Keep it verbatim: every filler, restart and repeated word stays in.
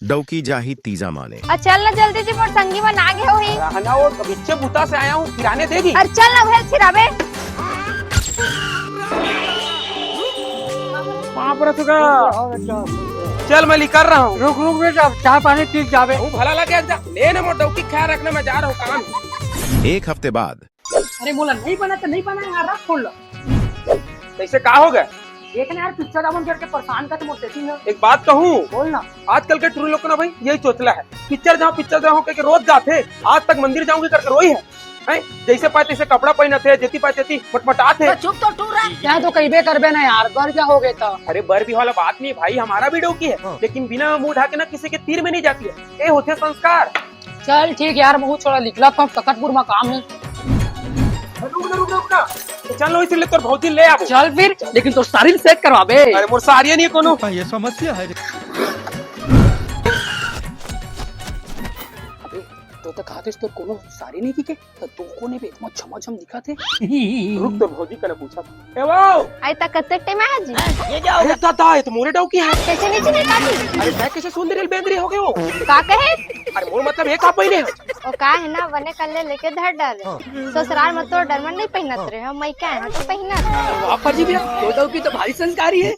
डौकी जाही तीजा माने। अ चल ना जल्दी जी, मोर संगी मन आ गे होही। रहना वो, अभी अच्छे बूता से आया हूँ, किराने देगी। अरे चल ना, उहे छिराबे। बाप रे, तू का? चल, मैं निकल रहा हूँ। रुक, रुक बेटा, चाय पानी पी के जाबे। तू भला लगे, जा। ले ना मोर डौकी, ख्याल रखना, मैं जा रहा हूँ काम। एक हफ्ते बाद। अरे मोला नहीं बना तो नहीं बना यार, रख फोन ला। कैसे का हो गया? देख ना यार, पिक्चर अपन करके परेशान कर, मोर सेटिंग है। एक बात कहूँ? बोल ना। आजकल के टुरी लोग को ना भाई यही चोचला है, पिक्चर जाओ, पिक्चर जाओ करके रोज जाते, आज तक मंदिर जाऊंगी करके रोई है, हैं? जैसे पाए तैसे कपड़ा पहनत है, जेती पाए तेती मटमटात है। तो चुप तो टूरा। क्या तो कहिबे करबे ना यार, बर क्या हो गए था? अरे बर भी वाला बात नहीं भाई, हमारा भी डौकी है, हाँ। लेकिन बिना मुंह ढाके ना किसी के तीर में नहीं जाती है, ये होते संस्कार। चल ठीक यार, बहुत छोड़ा निकला था, सकतपुर में काम है। रुक ना, रुक ना, रुक ना। चल लो, इसीलिए तोर भौजी ले आबो। चल फिर, लेकिन तोर सारी सेट करवाबे। अरे मोर सारी नहीं कोनो। ये समस्या है। अबे, तो तक हाथ तोर कोनो सारी नहीं की के? तो तू कोने बे, इतना छमाछम दिखा थे। रुक, तोर भौजी कने पूछा। ए वो! आई तक कते टाइम आ जी? अरे दादा, ये तो मोरे डौकी है। कैसे नीचे नहीं काटी? अरे मैं कैसे सुंदरी बेंदरी हो गए हो? का कहे? अरे मोर मतलब ये का पहने है? ओ का है ना, बने कल्ले लेके धर डाले। ससुराल में तो डरमन नहीं पहनत रहे, हम मैं क्या है तो पहनत रहे। वाह फर्जी भैया, तो डौकी तो भारी संस्कारी है।